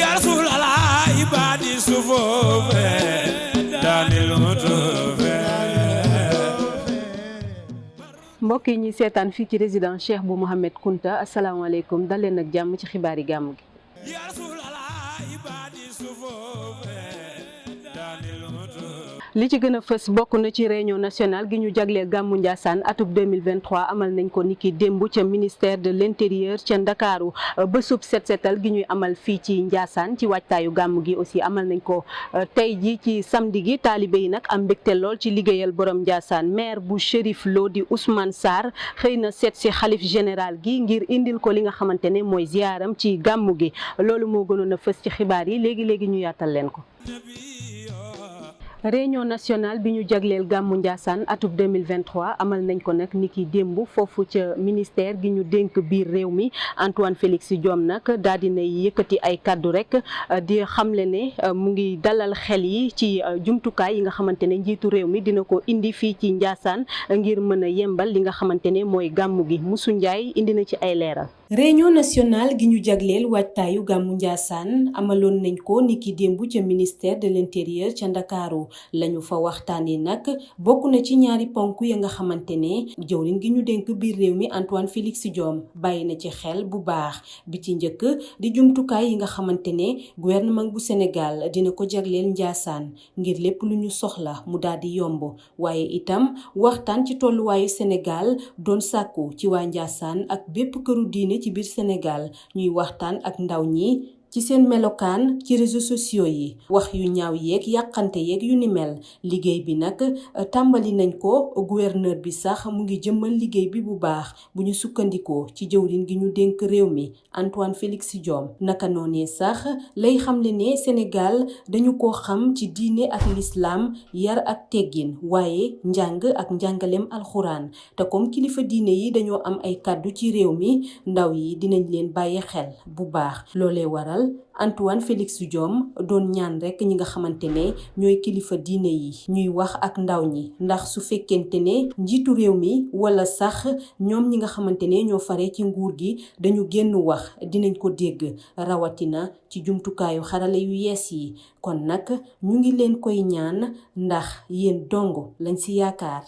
يا رسول الله عبادي صفوف داني المطوف mbokk yi ñuy seetaan fii ci résidence Cheikh bu Mouhamed Kunta asalaamaaleykum dal leen ak jàmm ci xibaari gàmm gi. يا رسول الله عبادي صفوف داني المطوف li ci gën a fës bokk na ci réunion nationale gi ñu jagleel gàmmu Ndiassane atub 2023 amal nañ ko niki démb ca ministère de l'intérieur ca Ndakaaru bésub set setal gi ñuy amal fii ci Ndiassane ci waajtaayu gàmmu gi aussi amal nañ ko tey ji ci samedi gi taalibe yi nag am mbégte lool ci liggéeyal borom Ndiassane maire bu Chérif Lo di Ousmane Sarr xëy na seet si xalif général gi ngir indil ko li nga xamante ne mooy ziyaaram ci gàmmu gi loolu moo gënoon a fës ci xibaar yi léegi ñu yaatal leen ko. réunion nationale bi ñu jagleel gàmmu Ndiassane atub 2023 amal nañ ko nag niki démb foofu ca ministère gi ñu dénk biir réew mi Antoine Félix Diome nag daal di nay yëkkati ay kaddu rek di xamle ne mu ngi dalal xel yi ci jumtukaay yi nga xamante ne njiitu réew mi dina ko indi fii ci Ndiassane ngir mën a yembal li nga xamante ne mooy gàmmu gi Moussou Ndiaye indi na ci ay leeral. réunion nationale gi ñu jagleel waajtaayu gàmmu Ndiassane amaloon nañ ko niki démb ca ministère de l'intérieur ca Ndakaaru lañu fa waxtaanee nag bokk na ci ñaari ponk ya nga xamante ne jëwriñ gi ñu dénk biir réew mi Antoine Félix Diome bàyyi na ci xel bu baax bi ci njëkk di jumtukaay yi nga xamante ne gouvernement bu Sénégal dina ko jagleel Ndiassane ngir lépp lu ñu soxla mu daal di yomb waaye itam waxtaan ci tolluwaayu Sénégal doon sàkku ci waa Ndiassane ak bépp këru diine ci biir Sénégal ñuy waxtaan ak ndaw ñi ci seen melokaan ci réseaux sociaux yi wax yu ñaaw yeeg yàqante yeeg yu ni mel liggéey bi nag tàmbali nañ ko gouverneur bi sax mu ngi jëmmal liggéey bi bu baax bu ñu sukkandikoo ci jëwriñ gi ñu dénk réew mi Antoine Félix Diome naka noonee sax lay xamle ne Sénégal dañu ko xam ci diine ak l'islam yar ak teggin waaye njàng ak njàngaleem alxuraan te comme kilifa diine yi dañoo am ay kàddu ci réew mi ndaw yi dinañ leen bàyyi xel bu baax loolee waral Antoine Félix Diome doon ñaan rek ñi nga xamante ne ñooy kilifa diine yi ñuy wax ak ndaw ñi ndax su fekkente ne njiitu réew mi wala sax ñoom ñi nga xamante ne ñoo fare ci nguur gi dañu génn wax dinañ ko dégg rawatina ci jumtukaayu xarale yu yees yi kon nag ñu ngi leen koy ñaan ndax yéen dong lañ ci yaakaar.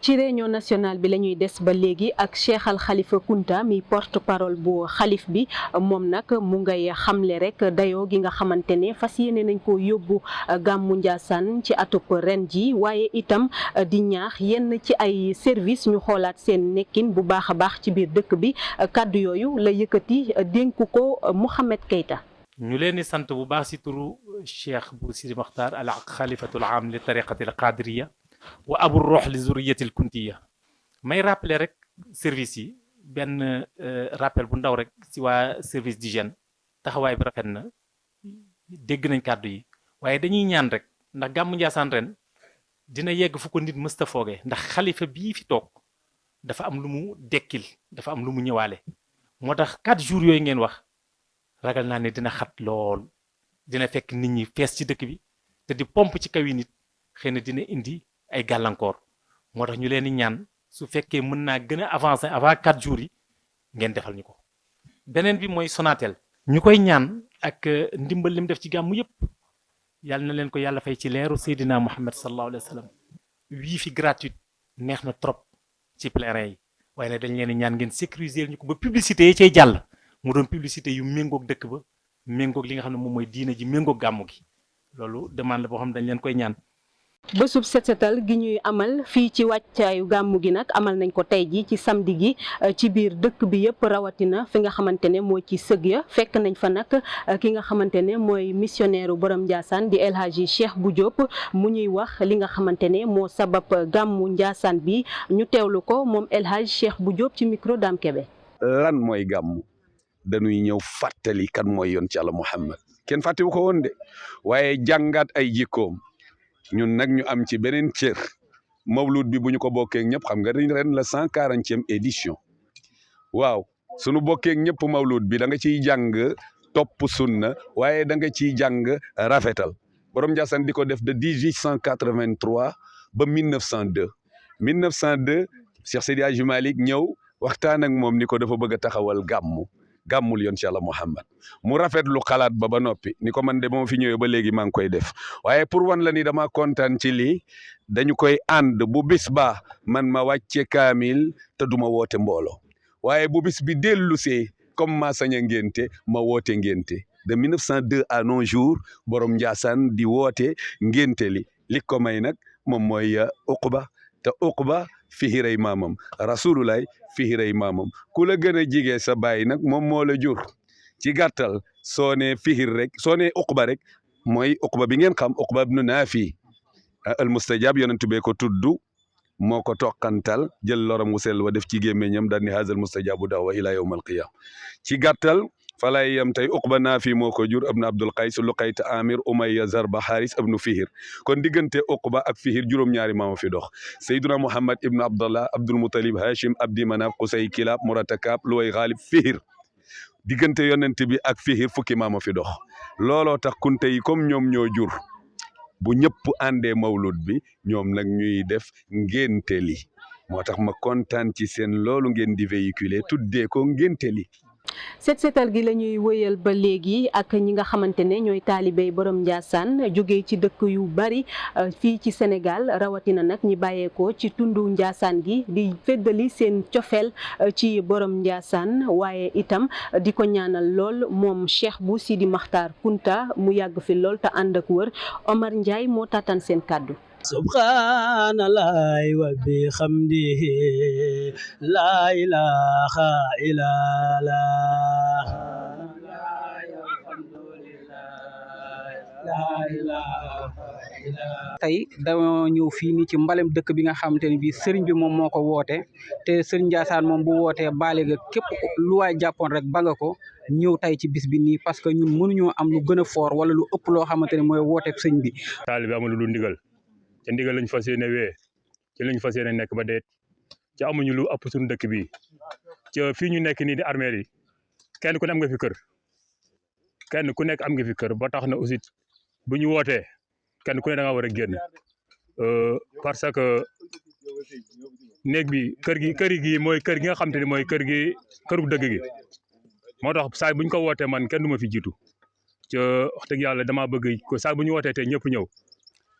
ci réunion nationale bi la ñuy des ba léegi ak Cheikh Al Khalifa Kunta mi porte parole bu xalif bi moom nag mu ngay xamle rek dayoo gi nga xamante ne fas yéene nañ ko yóbbu gàmmu Ndiassane ci atub ren ji waaye itam di ñaax yenn ci ay service ñu xoolaat seen nekkin bu baax a baax ci biir dëkk bi kàddu yooyu la yëkkati dénk ko Mouhamed Keita. ñu leen di sant bu baax si turu Cheikh bu Sidi Mokhtar al xalifatul aam li tariqatil qadiriya wa abu ruux li zuriyatil kuntiya may rappeler rek service yi benn rappel bu ndaw rek si waa service d'hygiène taxawaay bi rafet na dégg nañ kàddu yi waaye dañuy ñaan rek ndax gàmmu Ndiassane ren dina yegg fu ko nit mësta foogee ndax xalifa bii fi toog dafa am lu mu dekkil dafa am lu mu ñëwaale moo tax 4 jours yooyu ngeen wax ragal naa ne dina xat lool dina fekk nit ñi fees ci dëkk bi te di pompe ci kaw yi nit xëy na dina indi ay gàllankoor moo tax ñu leen di ñaan su fekkee mën naa gën a avancer avant 4 jours yi ngeen defal ñu ko. beneen bi mooy Sonatel ñu koy ñaan ak ndimbal lim def ci gàmmu yëpp yàlla na leen ko yàlla fay ci leeru Seydina Muhammad sallallahu alayhi wa sallam wifi gratuite neex na trop ci pèlerin yi waaye nag dañ leen di ñaan ngeen sécuriser ñu ko ba publicité yi cay jàll mu doon publicité yu méngoog dëkk ba méngoog li nga xam ne moom mooy diina ji méngoog gàmmu gi loolu demande la boo xam ne dañ leen koy ñaan. bésub set setal gi ñuy amal fii ci wàccaayu gàmmu gi nag amal nañ ko tey ji ci samedi gi ci biir dëkk bi yëpp rawatina fi nga xamante ne mooy ci sëg ya fekk nañ fa nag ki nga xamante ne mooy missionnaire borom Ndiassane di El Hadji Cheikh bu Diop mu ñuy wax li nga xamante ne moo sabab gàmmu Ndiassane bi ñu teewlu ko moom El Hadji Cheikh bu Diop ci micro Dame Kébé. lan mooy gàmmu dañuy ñëw fàttali kan mooy yoon ci Yàlla Muhammad kenn fàttewu ko woon de waaye jàngaat ay jikkoom. ñun nag ñu am ci beneen cër mawlud bi bu ñu ko bokkee ñëpp xam nga ren la 140e édition waaw sunu bokkee ñëpp mawlud bi da nga ciy jàng topp sunna waaye da nga ciy jàng rafetal borom Ndiassane di ko def de 1883 ba 1902 1902 Cheikh Seydi Hadji Malick ñëw waxtaan ak moom ni ko dafa bëgg a taxawal gàmmu gàmmul yoon ci Yàlla Muhammad mu rafetlu xalaat ba noppi ni ko man de moo fi ñëwee ba léegi maa ngi koy def waaye pour wan la ni dama kontaan ci lii dañu koy ànd bu bis ba man ma wàcce kaamil te duma woote mbooloo waaye bu bis bi dellusee comme ma sañ a ngénte ma woote ngénte de 1902 à nos jours borom Ndiassane di woote ngénte li ko may nag moom mooy Uqba te Uqba fihiray maamam rasulullah fihiray maamam ku la gën a jigee sa baay nag moom moo la jur ci gàttal soo nee fihir rek soo nee Uqba rek mooy Uqba bi ngeen xam Uqba ibnu Naafi al mustajab yonentu bee ko tudd moo ko toqantal jël loram wu sell wa def ci gémmiñam daal ni haazal mustajabu da'wa ila yawm al qiyam ci gàttal falay yam tey Uqba Naafi moo ko jur ibnu Abdul Qays Luqayt Amir Umayya Zarba Haris ibnu Fihir kon diggante Uqba ak Fihir juróom-ñaari maama fi dox Seydina Muhammad ibnu Abdallah Abdul Muttalib Hashim Abdi Manaf Qusay Kilab Murata Kaab Luway Ghalib Fihir diggante yonent bi ak Fihir fukki maama fi dox looloo tax kunte yi comme ñoom ñoo jur bu ñëpp àndee mawlud bi ñoom nag ñuy def ngénte li moo tax ma kontaan ci seen loolu ngeen di véhiculer tuddee ko ngénte li set setal gi la ñuy wëyal ba léegi ak ñi nga xamante ne ñooy taalibey borom Ndiassane jógee ci dëkk yu bari fii ci Sénégal rawatina nag ñi bàyyeekoo ci tundu Ndiassane gi di feddali seen cofeel ci borom Ndiassane waaye itam di ko ñaanal lool moom Cheikh Bou Sidi Makhtar Kounta mu yàgg fi lool te ànd ak wër Omar Ndiaye moo taataan seen kàddu. subhanallahi wa bihamdihi la ilaha illallah tey dama ñëw fii nii ci mbalem dëkk bi nga xamante ne bii sëriñ bi moom moo ko woote te sëriñ Ndiassane moom bu wootee baale ga képp lu waay jàppoon rek ba nga ko ñëw tey ci bis bi nii parce que ñun mënuñoo am lu gën a fort wala lu ëpp loo xamante ne mooy wooteeb sëñ bi. taalibe amul lu ndigal te ndigal lañ fas yéene wee ci lañ fas yéene nekk ba deet ci amuñu lu ëpp suñu dëkk bi ci fii ñu nekk nii di armeel yi kenn ku ne am nga fi kër kenn ku nekk am nga fi kër ba tax na aussi bu ñu wootee kenn ku ne da nga war a génn parce que néeg bi kër gi mooy kër gi nga xam te ne mooy këru dëgg gi moo tax saa bu ñu ko wootee man kenn du ma fi jiitu ci wax dëgg yàlla damaa bëgg ko saa bu ñu wootee te ñëpp ñëw.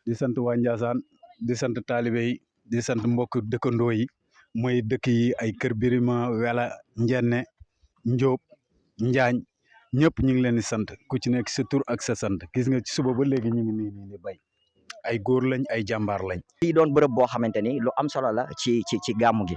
di sant waa Ndiassane di sant taalibe yi di sant mbokk dëkkandoo yi mooy dëkk yi ay Kër Birima Wela Njenne Njóob Njaañ ñëpp ñu ngi leen di sant ku ci nekk sa tur ak sa sant gis nga ci suba ba léegi ñu ngi nii di bay ay góor lañ ay jàmbaar lañ. lii doon bërëb boo xamante ni lu am solo la ci gàmmu gi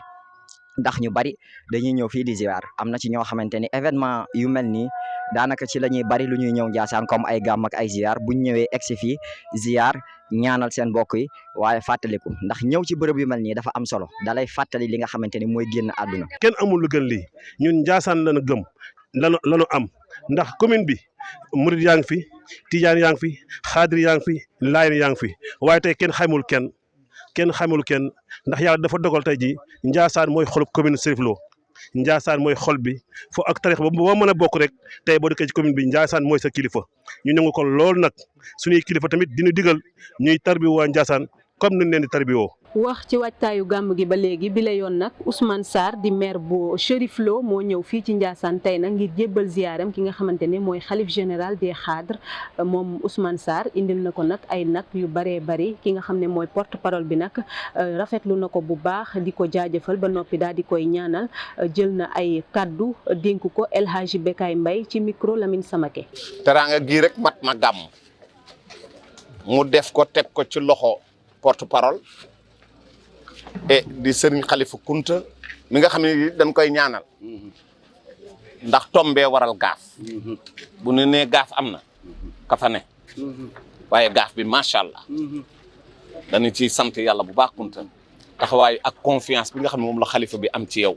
ndax ñu bari dañuy ñëw fii di ziar am na ci ñoo xamante ni événement yu mel nii daanaka ci la ñuy bari lu ñuy ñëw Ndiassane comme ay gàmm ak ay ziar buñ ñëwee egsi fii ziar ñaanal seen mbokk yi waaye fàttaliku ndax ñëw ci bërëb yu mel nii dafa am solo dalay fàttali li nga xamante ni mooy génn àdduna. kenn amul lu gën lii ñun Ndiassane lañu gëm lanu am ndax commune bi murid yaa ngi fi tijaan yaa ngi fi xaadir yaa ngi fi laayeen yaa ngi fi waaye tey kenn xamul kenn ndax yàlla dafa dogal tey ji Ndiassane mooy xolub commune Cherif Lo Ndiassane mooy xol bi fo ak tarix ba boo mën a bokk rek tey boo dëkkee ci commune bi Ndiassane mooy sa kilifa ñu nangu ko lool nag suñuy kilifa tamit dinu digal ñuy tarbi waa Ndiassane comme nañ leen di tarbiwoo. wax ci waajtaayu gàmm gi ba léegi bi la yoon nag Ousmane Sarr di maire bu Cherif Lo moo ñëw fii ci Ndiassane tey nag ngir jébbal ziyaaram ki nga xamante ne mooy xalif général des xaadres moom Ousmane Sarr indil na ko nag ay nag yu baree bari ki nga xam ne mooy porte parole bi nag rafetlu na ko bu baax di ko jaajëfal ba noppi daal di koy ñaanal jël na ay kaddu dénk ko El Hadji Bekay Mbaye ci micro Lamine Samake. teraanga gii rek mat na gàmm mu def ko teg ko ci loxo porte parole. et di Serigne Khalifa Kounta mi nga xam ne dañ koy ñaanal ndax tombee waral gaaf bu ne nee gaaf am na ka fa ne waaye gaaf bi macha allah dañu ciy sant yàlla bu baax Kounta taxawaay ak confiance bi nga xam ne moom la xalifa bi am ci yow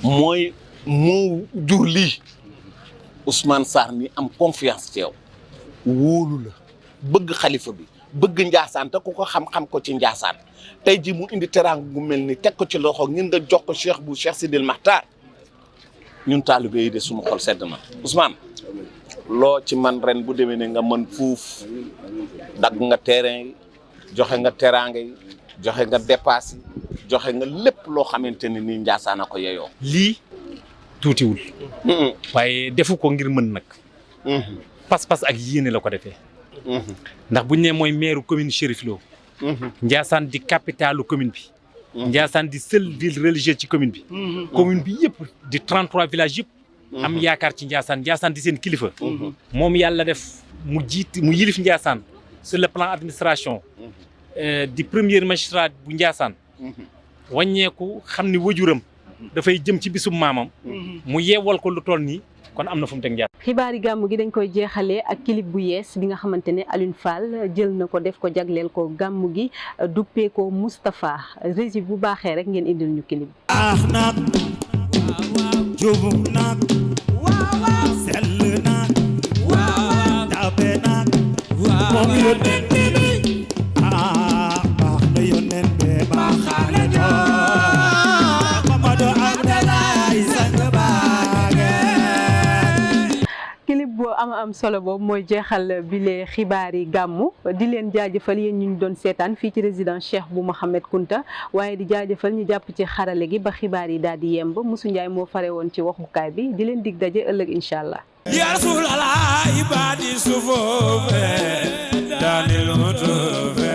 mooy moo jur lii Ousmane Sarr ni am confiance ci yow wóolu la bëgg xalifa bi bëgg Ndiassane te ku ko xam-xam ko ci Ndiassane tey ji mu indi teraanga gu mel ni teg ko ci loxo ngeen nga jox ko Cheikh Bou Cheikh Sidil Makhtar ñun taalibe yi de suñu xol sedd na Ousmane loo ci man ren bu demee ne nga mën fuuf dagg nga terrain yi joxe nga teraanga yi joxe nga dépasse yi joxe nga lépp loo xamante ne nii Ndiassane a ko yeyoo. lii tuutiwul waaye defu ko ngir mën nag pas-pas ak yéene la ko defee ndax buñ ne mooy maire commune Chérif Lo Ndiassane di capitalu commune bi Ndiassane di seule ville religieuse ci commune bi commune bi yëpp di 33 villages yëpp am yaakaar ci Ndiassane di seen kilifa moom yàlla def mu yilif Ndiassane sur le plan administration di premier magistrat bu Ndiassane wàññeeku xam ni wajuram dafay jëm ci bisum maamam mu yeewal ko lu toll nii kon am na fu mu teg Ndiassane. xibaari gàmmu gi dañ koy jeexalee ak clip bu yees bi nga xamante ne Alioune Fall jël na ko def ko jagleel ko gàmmu gi duppee ko Moustapha régie bu baaxee rek ngeen indil ñu clip. nag jubub nag sell nag tabe nag moom yónneen bi baax na yónneen bi baaxaale Mamadou Abdoulaye sang baage. clip boo am solo boobu mooy jeexal bile xibaari gàmmu di leen jaajëfal yéen ñu doon seetaan fii ci résidence Cheikh bu Mohamed Kunta waaye di jaajëfal ñu jàpp ci xarale gi ba xibaar yi daal di yemb Moussa Ndiaye moo fare woon ci waxukaay bi di leen dig daje ëllëg incha allah. Ya Rasulallah ibadi sufofe danil mutufe